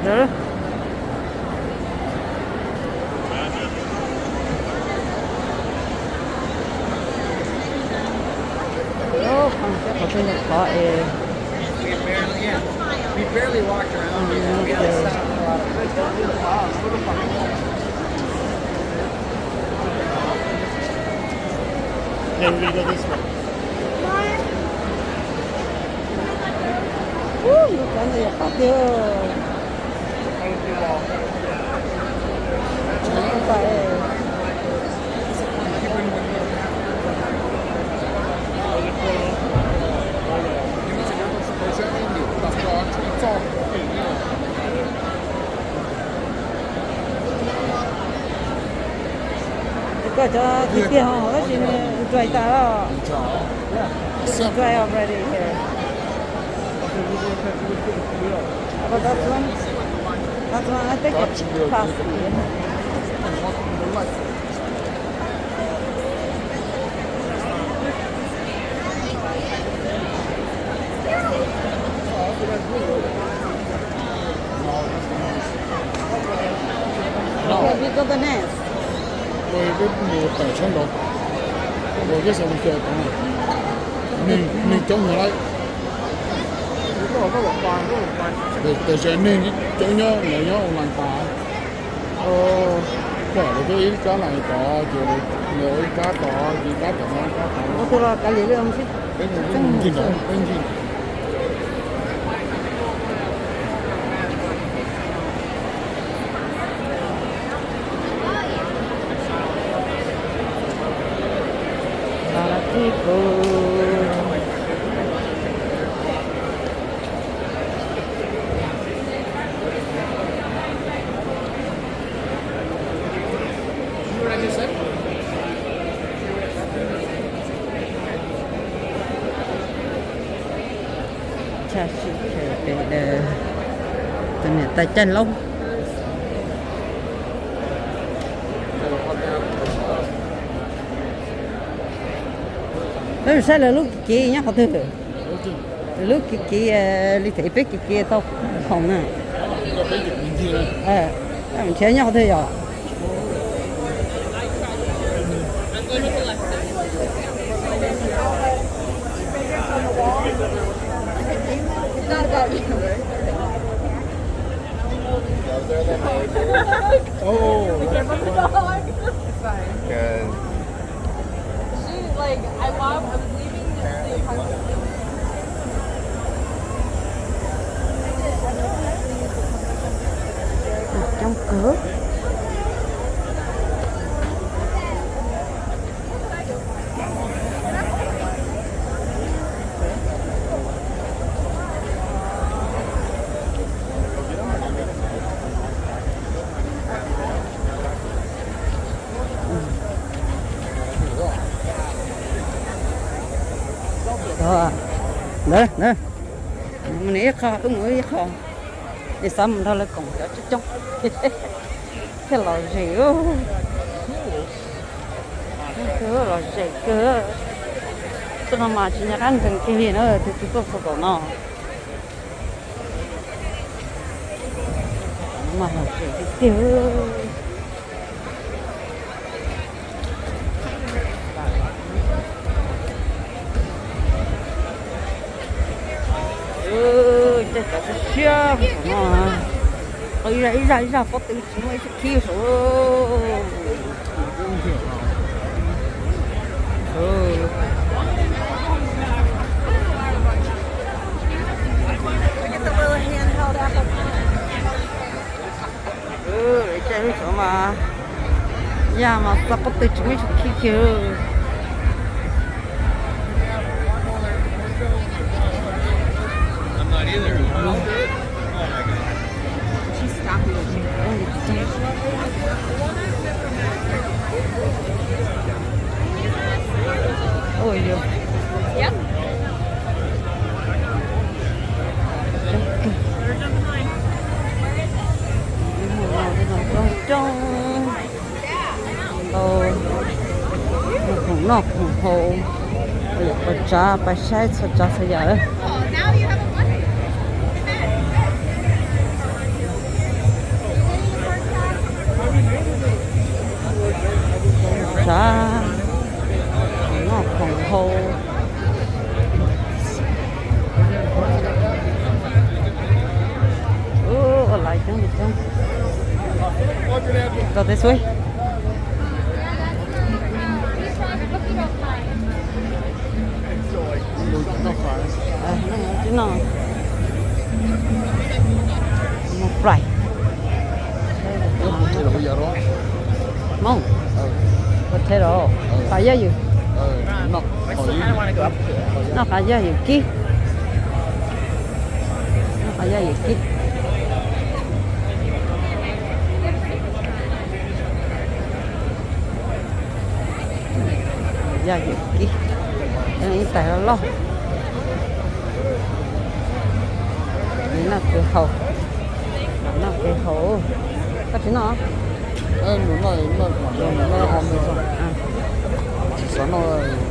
Lawm, qhov twg qhov es. Ub, nkauj tsov ntawd yog qab tiag. Koj cov tiag tiag ho tab sis nws dry tas los. Dry already here. But that's one, that's one, I think it's plastic. Have you got the nest? Peb mus tawm tshab nrov, ua peb xav mus xyaw tod, neeg coob heev lawm. Tab sis neeg coob nyob, lawv nyob online tas. Peb ib kab lais tod ces lawv ib kab tod, ib kab tod, ib kab tod. Ua tus los kav liam li ncig nrov, peb ncig. Tshaj sib phem pem daws, tus niam tais caij laub. Peb mus saib lawv lub kev nyob qhov twg? Lub kev, kev li peb kev, kev tau khoom na. Nrhiav nyob qhov twg yog? Coob kawg. Ntawd, ntawd, mus ib qho, wb mus ib qho. Es xav mus nrog lawv koom cov coob coob thiaj lom zem. Lom zem kawg. Txoj no mas tsis nco qab ntsees kiag li na, tus tus txoj xov toom no. Mas lom zem tiag tiag. Caij cov siab siab no, ib zaj ib zaj pob tw tsis muaj ib tug khib saum. Caij lub saum mas yaj mas txog pob tw tsis muaj ib tug khib kiag. Coob, khoom noj khoom haus, pais tsav pais saib txhua tsav txhua yam. Noj khoom hau. Ua laiv coob li coob. Rau tej xwb. Tsis noj. Fry. Hmoob. Potato. Qos yaj ywm. Noj qos yaj ywm kib. Noj qos yaj ywm kib. Yaj ywm kib. Ib tais loj loj. Noj kev haus. Noj kev haus. Koj tsis noj?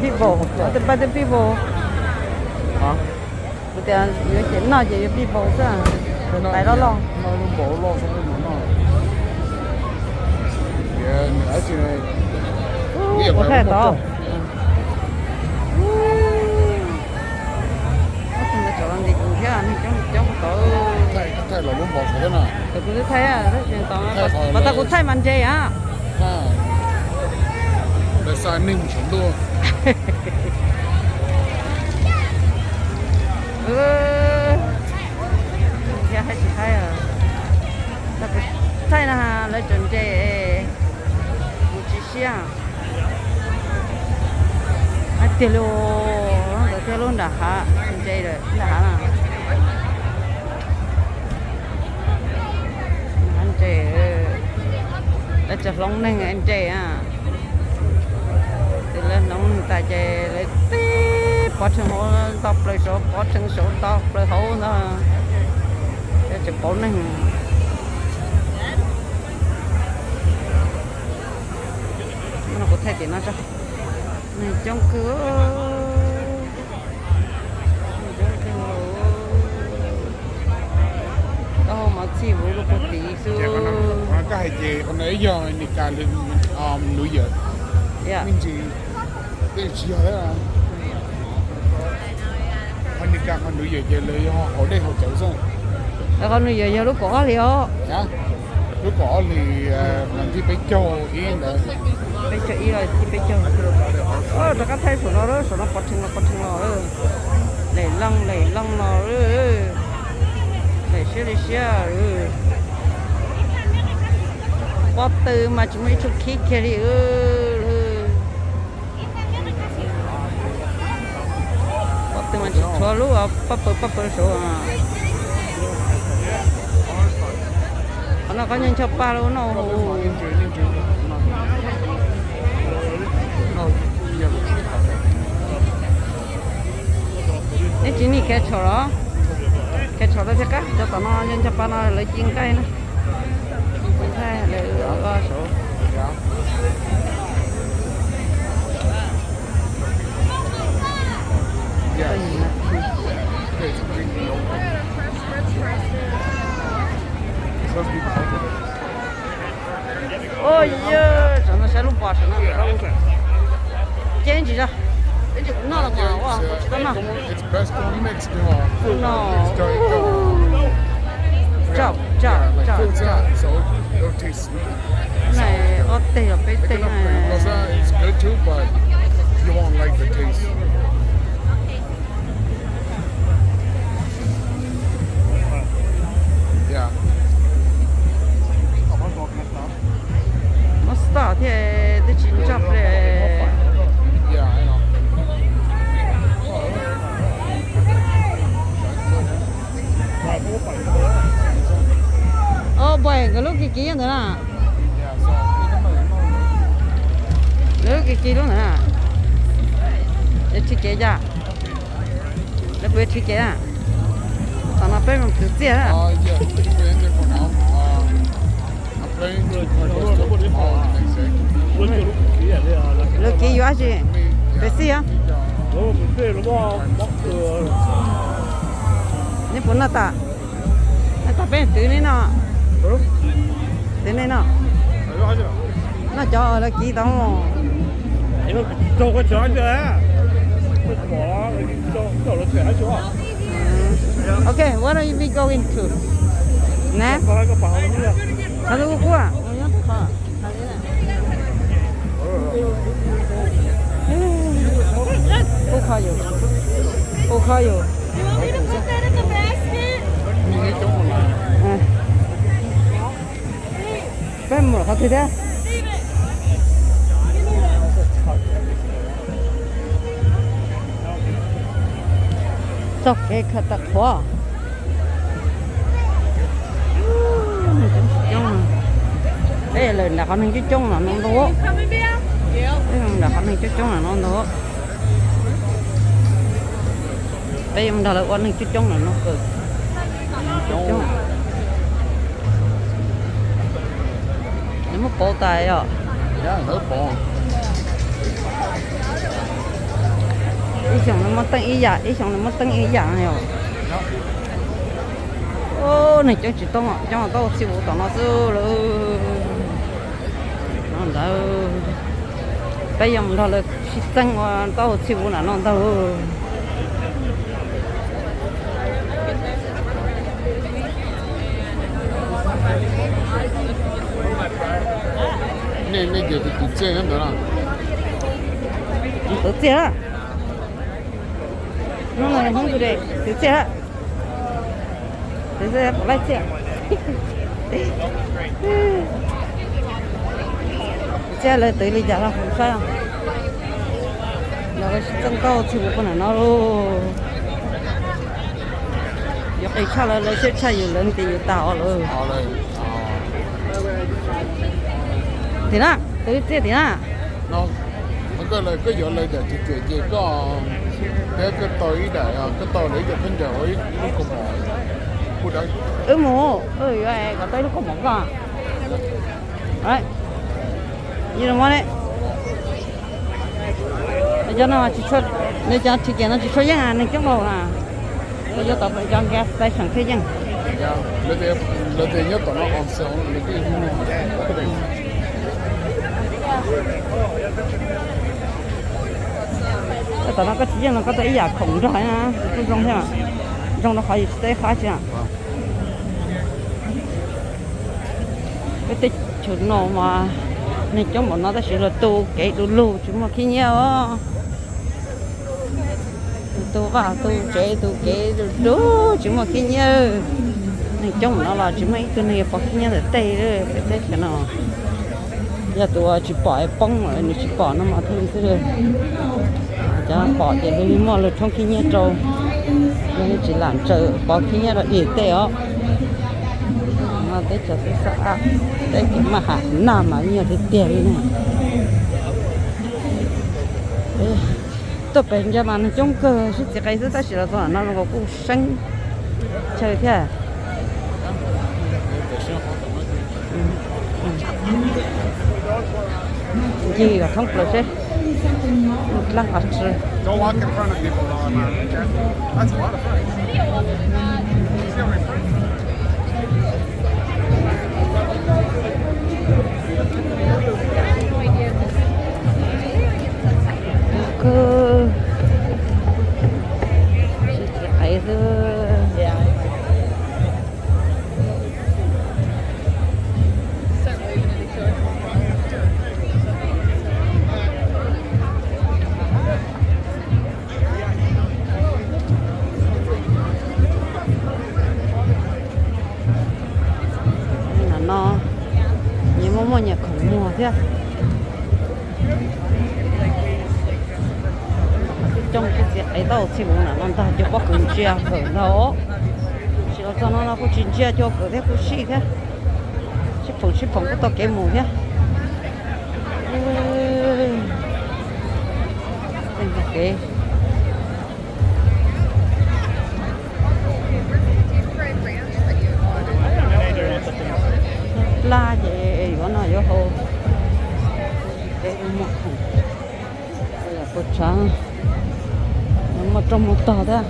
People, tej pab tej people. Kuv tias yuav ces noj ces yuav people xwb. Tais loj loj. Kuv thaij tod. Ob tug ntawd tsam los ntes kuv thiab, neeg coob coob tod. Thaij los lub npos saud na. Kuv twb thaij, pas tas kuv thaij mas ntse a. Lawv xa neeg mus saum ntuj. Thiab thaij tsis thaij. Thaij no lawv tseem ntse, kuv tsis siab. Hais tiag li, ntawd thiab lub nram hav ntse lawm, nram hav na. Hav ntse, lawv tseem hloov neeg ntse a. Ces lawv hloov neeg tas ces lawv tib pov rhees hauv nto plaws saud, pov rhees saud nto plaws hauv ntag. Lawv tseem pauv neeg. No kuv thaij tim no tso. Neeg coob kawg. Taub hau mov txhij vauv lub puag tid xwb. Koj hais ces qhov no ib yog New Year, New Year. Me ntsis tej tsis yog. Qhov New Year, qhov New Year ces lawv yog haus dej haus cawv xwb. Qhov New Year yog lub kaum ob hli os. Lub kaum ob hlis, mas thib peb caug ib ntawd. Peb caug ib los thib peb caug. Rov qab thaij saum no, saum no pov rhees los pov rhees los. Lem looj lem looj los. Lem siab li siab. Pob tw mas tsis muaj ib tug khib kiag li. Pob tw mas tsis tshuav lub pob pw pob pw saud. Qhov no qhov nyob ncho pa lawm no. Neb tsis nig khiav tshaum los? Khiav tshaum rau thiaj qab, cov tom no ncho pa no lawv ci nqaij na. Ci nqaij lawv saud. Ua yog, tsam no saib lub npos saum no. Ces ntsis zog, ib ntsis kuv noj los mas ua kuv tsis tau noj. No. Coj, coj, coj, coj. Ob teg los peb teg. Muab stop thiab twb tsis ntsoj ple. Os, nkawd lub kiv kiv nyob ntawd na. Lawv lub kiv kiv lub ntawd na. Lawv rhi kev cas? Lawv puas rhi kev na? Tam no peb mus kwv txiaj na. Lawv kiv yuav dab tsi? Pes xij os? Neb puas noj tas? Noj tas peb twv neb noj. Twv neb noj. Noj cov lawv kiv tau. Okay, what are we going to? Next? Qhov twg kuj kuj. Kuj kho yus. Kuj kho yus. Peb mus qhov twg thiab? Txoj kev khaws tawm qhuav. Peb lawm nram qhov neeg coob coob no ntau. Peb nram qhov neeg coob coob no ntau. Peb yuav nrog lawv ua neeg coob coob no no. Nws muab pauv tas os. Ib xyoos nws muab teeb ib yam, ib xyoos nws muab teeb ib yam os. Neeg coob tsis tau, coob tau txhij vus tom no xwb lawm. No ntawd peb yuav mus nrog lawv sib txeeb ua tau txhij vus nram no ntag. Nej, nej ces tus txiaj nyob ntawd no. Tus txiaj. Hnub no hnub tus de tus txiaj. Tus txiaj puas laij txiaj. Tus txiaj lawv twv li cas los kuv saib. Los lawv sib txeeb tau txhij vus puag nram no lauj. Yuav qis tshaj lawv, lawv siab tshaj yus, lawv tias yus tas os lawm. Tim na, twv txiaj tim na. Koj yuav lawv daim txiaj txiaj ces koj, thiab koj tau ib daim, koj tau lawv ib co khaub ncaws ua ib lub kaus mom. Wb mus, wb yuav kom tau ib lub kaus mom koj. Cov no, cov thim kiag no tsis tshua yeej, neeg coob dhau na. Yuav tom cov gas station thiaj yeej. Tom no koj tsis yeej los koj tau ib yam khoom nrog na, kuj zoo thiab. Zoo rau qhov yus tsis tau ib qhab tsi. Peb teb chaws no mas neeg coob npaum no tab sis luag tu kev du lug tsis muaj khib nyiab os. Luag tu vaj tu tsev tu kev du lug tsis muaj khib nyiab. Neeg coob npaum no los tsis muaj ib tug neeg yuav pom khib nyiab ntawm tej peb teb chaws no. Yog tus uas tsis pom es poob lawm nws tsis pom no mas thiaj li xwb. Cov pom ces luag yeej muaj luag tshoob khib nyiab rau, luag yeej tsis lam tsaws pov khib nyiab rau ib tej os. No teb chaws xwb xab ab, teb chaws maj ham naj mas nyuaj tiag tiag li ne. Tuaj pem ntsa mas neeg coob kawg sib txiv qe xwb tab sis los txog no zoo nkaus kuj seeb chaw thiab. Ncig kom thoob plaws seb dlaab qhov tsi. Sib txiv qe xwb. Nram no nyias muaj muaj nyias khoom muag thiab. Coob sib txiv qe tau txhij mus nram no ntag, cov pob kws ntsia kawm ntag. Tsis los txog no no kuj tsis ntsia cov kawm thiab kuj sij thiab. Sib phoom sib phoom kuj tau kev mus thiab. Kev plab ces yuav no yuav haus. Kev muag khoom, puas tshav, muaj rooj muaj tog thiab.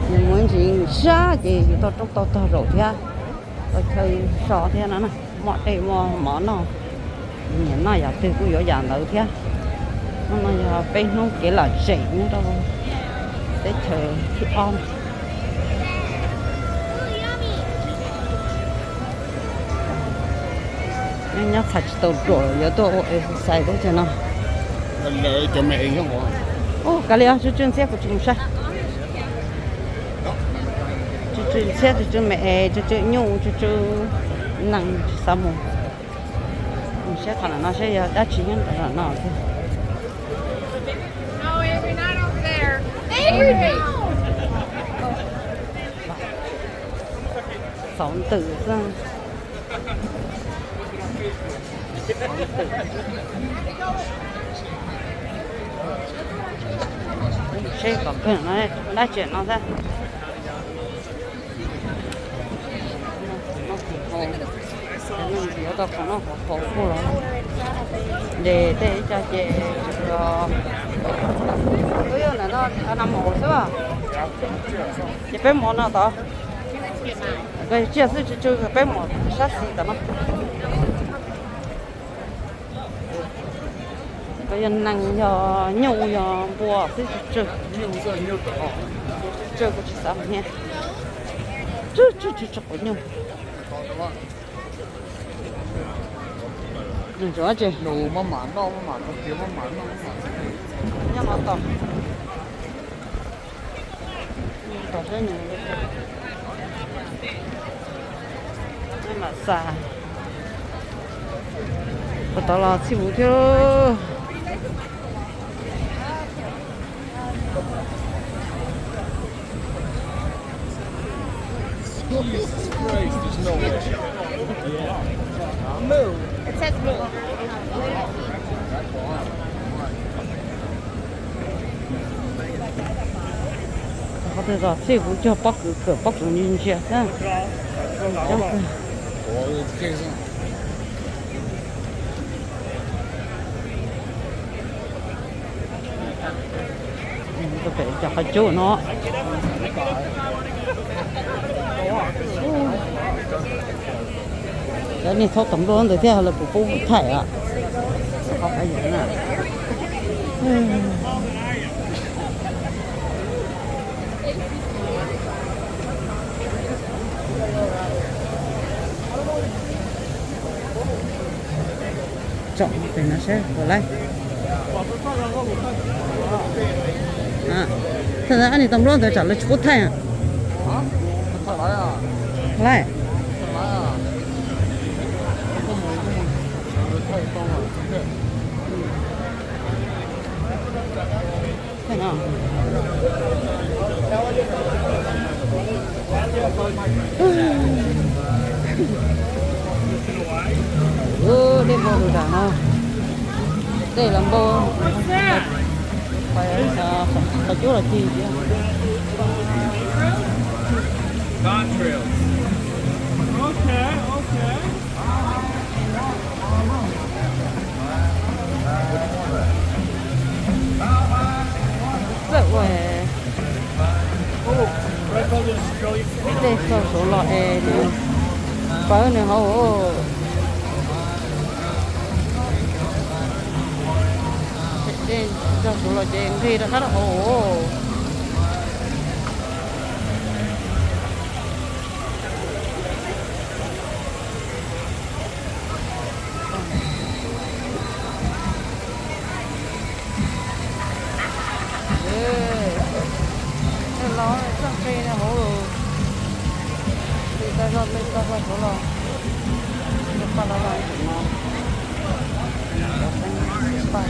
Nws mus ntsis sab ces yus tau rooj tau tog zaum thiab, tau chaw so thiab no. Muaj dej muaj mov noj, nyiam noj yam twg kuj yuav yam ntawd thiab. No yog peb hnub kev lom zem nyob rau teb chaws thib ob. Nyob txhais tsis tau ruam yuav tuaj ua exercise teb chaws no. Ua kav liam, tsw tsw ntxhiab kuv tsis mus saib. Tsw tsw ntxhiab, tsw tsw me es, tsw tsw nyuj, tsw tsw nees tsis xav mus. Mus saib qhov no seb yog dab tsi nyob ntawm no. Xauv ntws xwb. Seb kom kawg no dab tsi no xwb. Nws ntiav tau qhov no qhov qhov kuj los de tej ib co ces tsuas yog ntawm no no mus xwb. Ces peb mus no tod, tsiaj xwb tsw tsw, peb mus sab xis tom no. Yog nees yog nyuj yog npua xwb tsw tsw, tsw tsw kuv tsis xav mus thiab. Tsw tsw tsw tsw quav nyuj. Nws tsuas tsis nyob no tom. Tom seb nws mam xav. Puas tau los txhij vuv thiab. Jesus Christ, there's no way. Moo. It says moo. Qhov twg los txhij vuv cog pob kws kawm pob kws ntsia ntsia xwb. Coob kawg. Cov qhov cub no. Cov niag thaub tom npluaj ntawd thiab lawv puas pub thaij os? Tsom pem no seb puas laib. Thaum ntawd ab nis tom npluaj ntawd tsam lawv tsis pub thaij. Laib. Dej npau tus nram no, dej los npau, qhov cub los ci thiab. Txawj ua. Dej txog saud los es nws pawv nws hauv. Dej txog saud los ces nqig rov qab rau hauv. Los txoj nqi no hauv, nqi tag zog, nqi tag zog saud los, paj los los no, paj.